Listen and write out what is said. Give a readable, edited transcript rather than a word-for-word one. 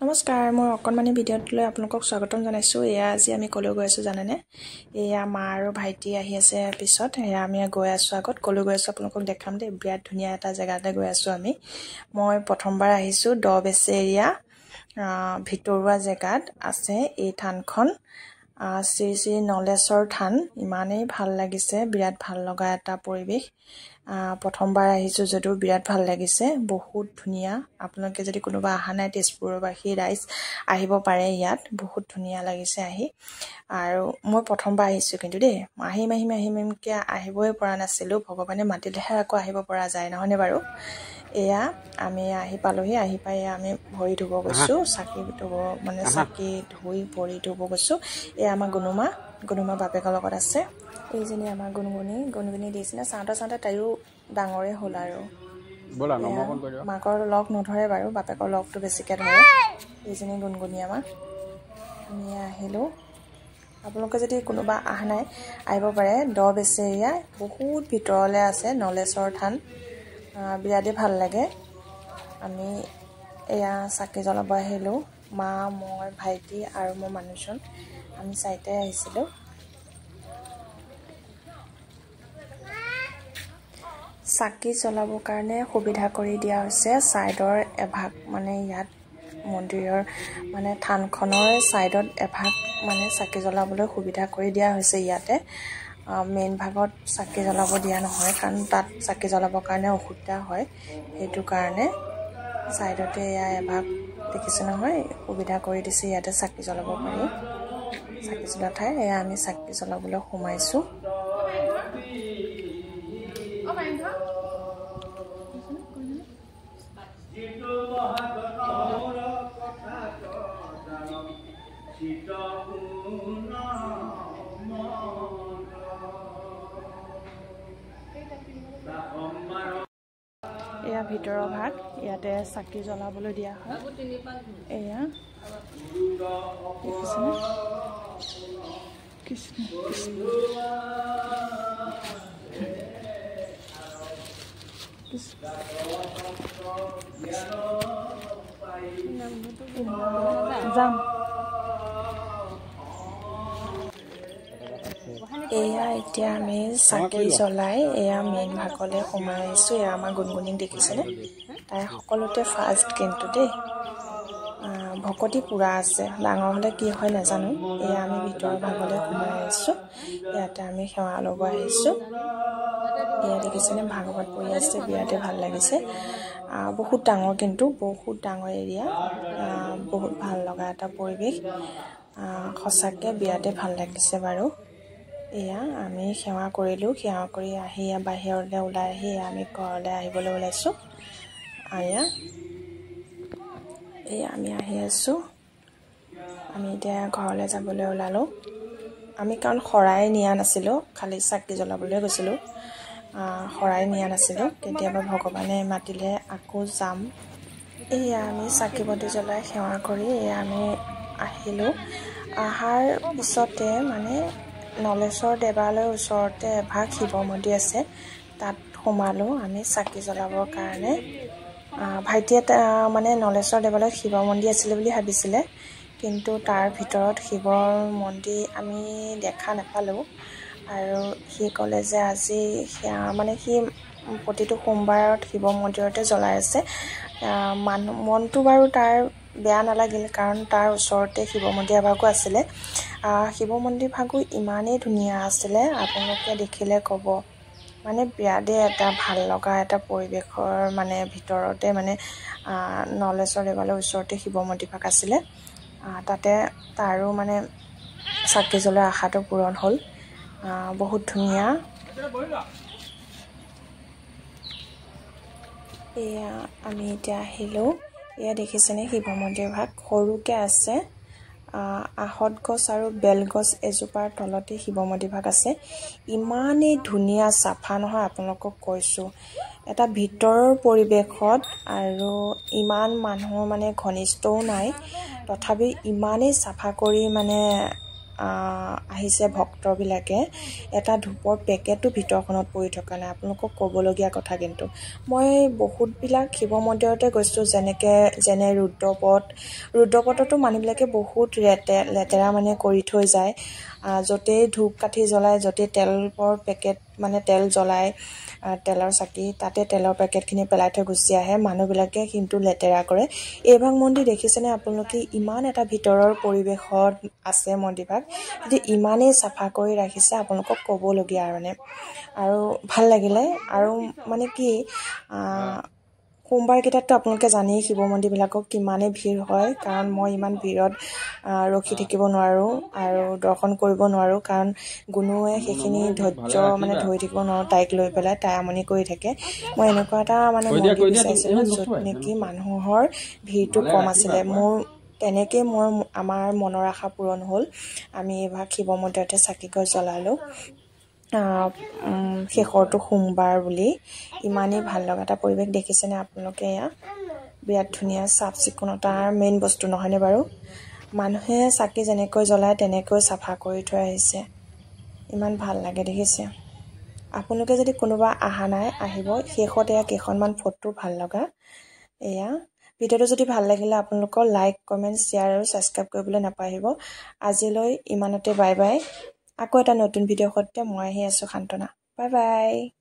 নমস্কাৰ, মই অকণমানি ভিডিঅ'টোলৈ আপোনালোকক স্বাগতম জনাইছোঁ। এয়া আজি আমি ক'লৈ গৈ আছোঁ জানেনে? এয়া মা আৰু ভাইটি আহি আছে পিছত, এয়া আমি গৈ আছোঁ আগত। ক'লৈ গৈ আছোঁ আপোনালোকক দেখাম দেই। বিৰাট ধুনীয়া এটা জেগালৈ গৈ আছোঁ আমি। মই প্ৰথমবাৰ আহিছোঁ দবেচেৰীয়া ভিতৰুৱা জেগাত আছে এই থানখন, শ্ৰী শ্ৰী নলেশ্বৰ থান। ইমানেই ভাল লাগিছে, বিৰাট ভাল লগা এটা পৰিৱেশ। প্ৰথমবাৰ আহিছোঁ যদিও বিৰাট ভাল লাগিছে, বহুত ধুনীয়া। আপোনালোকে যদি কোনোবা অহা নাই, তেজপুৰবাসী ৰাইজ আহিব পাৰে ইয়াত, বহুত ধুনীয়া লাগিছে আহি। আৰু মই প্ৰথমবাৰ আহিছোঁ কিন্তু দেই, আহিম আহিম আহিম আহিমকৈ আহিবই পৰা নাছিলোঁ, ভগৱানে মাতিলেহে আকৌ আহিব পৰা যায়, নহয়নে বাৰু? এয়া আমি আহি পালোহি। আহি পাই আমি ভৰি ধুব গৈছোঁ, চাকি ধুব মানে চাকি ধুই ভৰি ধুব গৈছোঁ। এয়া আমাৰ গুণুমা, গুণুমা বাপেকৰ লগত আছে। এইজনী আমাৰ গুণগুণি, গুণগুণি দিছিলে চাওঁতে চাওঁতে তাইও ডাঙৰেই হ'ল আৰু। মাকৰ লগ নধৰে বাৰু, বাপেকৰ লগটো বেছিকৈ ধৰে। এইজনী গুণগুণি আমাৰ। আমি আহিলোঁ। আপোনালোকে যদি কোনোবা অহা নাই আহিব পাৰে। দবেচেৰীয়া বহুত ভিতৰলৈ আছে নলেশ্বৰ থান, বিৰাটেই ভাল লাগে। আমি এয়া চাকি জ্বলাব আহিলোঁ, মা, মই, ভাইটি আৰু মোৰ মানুহজন, আমি চাৰিটাই আহিছিলোঁ। চাকি জ্বলাবৰ কাৰণে সুবিধা কৰি দিয়া হৈছে ছাইডৰ এভাগ, মানে ইয়াত মন্দিৰৰ মানে থানখনৰ ছাইডত এভাগ মানে চাকি জ্বলাবলৈ সুবিধা কৰি দিয়া হৈছে। ইয়াতে মেইন ভাগত চাকি জ্বলাব দিয়া নহয়, কাৰণ তাত চাকি জ্বলাবৰ কাৰণে অসুবিধা হয়। সেইটো কাৰণে ছাইডতে এয়া এভাগ দেখিছে নহয়, সুবিধা কৰি দিছে, ইয়াতে চাকি জ্বলাব পাৰি। চাকি জ্বলা ঠাই এয়া আমি চাকি জ্বলাবলৈ সোমাইছোঁ। এয়া ভিতৰৰ ভাগ, ইয়াতে চাকি জ্বলাবলৈ দিয়া হয়। এয়া দেখিছেনে? কৃষ্ণ কৃষ্ণ কৃষ্ণ। যাম। এয়া এতিয়া আমি চাকি জ্বলাই এয়া মেইন ভাগলৈ সোমাই আহিছোঁ। এয়া আমাৰ গুণগুণিক দেখিছেনে? তাই সকলোতে ফাৰ্ষ্ট কিন্তু দেই, ভকতি পূৰা আছে। ডাঙৰ হ'লে কি হয় নাজানো। এয়া আমি ভিতৰৰ ভাগলৈ সোমাই আহিছোঁ, ইয়াতে আমি সেৱা ল'ব আহিছোঁ। এয়া দেখিছেনে ভাগৱত পঢ়ি আছে, বিৰাটেই ভাল লাগিছে। বহুত ডাঙৰ কিন্তু, বহুত ডাঙৰ এৰিয়া, বহুত ভাল লগা এটা পৰিৱেশ, সঁচাকৈ বিৰাটেই ভাল লাগিছে বাৰু। এয়া আমি সেৱা কৰিলোঁ, সেৱা কৰি আহি বাহিৰলৈ ওলাই আহি আমি ঘৰলৈ আহিবলৈ ওলাইছোঁ। এয়া এয়া আমি আহি আছোঁ। আমি এতিয়া ঘৰলৈ যাবলৈ ওলালোঁ। আমি কাৰণ শৰাই নিয়া নাছিলোঁ, খালি চাকি জ্বলাবলৈ গৈছিলোঁ, শৰাই নিয়া নাছিলোঁ। কেতিয়াবা ভগৱানে মাতিলে আকৌ যাম। এয়া আমি চাকি বন্তি জ্বলাই সেৱা কৰি এয়া আমি আহিলোঁ। অহাৰ পিছতে মানে নলেশ্বৰ দেৱালয়ৰ ওচৰতে এভাগ শিৱ মন্দিৰ আছে, তাত সোমালোঁ আমি চাকি জ্বলাবৰ কাৰণে। ভাইটিয়ে মানে নলেশ্বৰ দেৱালয়ত শিৱ মন্দিৰ আছিলে বুলি ভাবিছিলে, কিন্তু তাৰ ভিতৰত শিৱৰ মন্দিৰ আমি দেখা নাপালোঁ। আৰু সি ক'লে যে আজি সেয়া মানে সি প্ৰতিটো সোমবাৰত শিৱ মন্দিৰতে জ্বলাই আছে। মানুহ মনটো বাৰু তাৰ বেয়া নালাগিল, কাৰণ তাৰ ওচৰতে শিৱ মন্দিৰ এভাগো আছিলে। শিৱ মন্দিৰ ভাগো ইমানেই ধুনীয়া আছিলে, আপোনালোকে দেখিলে ক'ব মানে বিৰাটেই এটা ভাল লগা এটা পৰিৱেশৰ মানে ভিতৰতে মানে নলেশ্বৰ দেৱালয়ৰ ওচৰতে শিৱ মন্দিৰ ভাগ আছিলে। তাতে তাৰো মানে চাকি জ্বলোৱাৰ আশাটো পূৰণ হ'ল, বহুত ধুনীয়া। এয়া আমি এতিয়া আহিলোঁ। এয়া দেখিছেনে শিৱ মন্দিৰ ভাগ সৰুকৈ আছে, আহঁত গছ আৰু বেলগছ এজোপাৰ তলতে শিৱ মন্দিৰ ভাগ আছে। ইমানেই ধুনীয়া চাফা নহয়, আপোনালোকক কৈছোঁ, এটা ভিতৰৰ পৰিৱেশত আৰু ইমান মানুহৰ মানে ঘনিষ্ঠও নাই, তথাপি ইমানেই চাফা কৰি মানে আহিছে ভক্তবিলাকে, এটা ধূপৰ পেকেটো ভিতৰখনত পৰি থকা নাই। আপোনালোকক ক'বলগীয়া কথা কিন্তু মই বহুতবিলাক শিৱ মন্দিৰতে গৈছোঁ, যেনে ৰুদ্ৰপথ, ৰুদ্ৰপথতো মানুহবিলাকে বহুত লেতেৰা মানে কৰি থৈ যায়। য'তেই ধূপ কাঠি জ্বলায়, য'তেই তেলৰ পেকেট মানে তেল জ্বলায়, তেলৰ চাকি, তাতে তেলৰ পেকেটখিনি পেলাই থৈ গুচি আহে। মানুহবিলাকে কিন্তু লেতেৰা কৰে। এইভাগ মন্দিৰ দেখিছেনে আপোনালোকে? ইমান এটা ভিতৰৰ পৰিৱেশত আছে মন্দিৰভাগ, কিন্তু ইমানেই চাফা কৰি ৰাখিছে, আপোনালোকক ক'বলগীয়া মানে। আৰু ভাল লাগিলে। আৰু মানে কি, সোমবাৰকেইটাততো আপোনালোকে জানেই শিৱ মন্দিৰবিলাকক কিমানেই ভিৰ হয়। কাৰণ মই ইমান ভিৰত ৰখি থাকিব নোৱাৰোঁ আৰু দৰ্শন কৰিব নোৱাৰোঁ, কাৰণ গুণুৱে সেইখিনি ধৈৰ্য মানে ধৰি থাকিব নোৱাৰোঁ। তাইক লৈ পেলাই তাই আমনি কৰি থাকে। মই এনেকুৱা এটা মানে মন্দিৰ বিচাৰিছিলোঁ য'ত নেকি মানুহৰ ভিৰটো কম আছিলে। মোৰ তেনেকেই আমাৰ মনৰ আশা পূৰণ হ'ল। আমি এইভাগ শিৱ মন্দিৰতে চাকি গছ জ্বলালোঁ, শেষৰটো সোমবাৰ বুলি। ইমানেই ভাল লগা এটা পৰিৱেশ দেখিছেনে আপোনালোকে? এয়া বিৰাট ধুনীয়া চাফ চিকুণতাৰ মেইন বস্তু নহয়নে বাৰু? মানুহে চাকি যেনেকৈ জ্বলায় তেনেকৈ চাফা কৰি থৈ আহিছে। ইমান ভাল লাগে দেখিছে। আপোনালোকে যদি কোনোবা অহা নাই আহিব। শেষত এয়া কেইখনমান ফটো ভাল লগা। এয়া ভিডিঅ'টো যদি ভাল লাগিলে আপোনালোকৰ লাইক, কমেণ্ট, শ্বেয়াৰ আৰু ছাবস্ক্ৰাইব কৰিবলৈ নাপাহৰিব। আজিলৈ ইমানতে, বাই বাই। আকৌ এটা নতুন ভিডিঅ'ৰ সৈতে মই আহি আছোঁ, সান্তনা। Bye bye.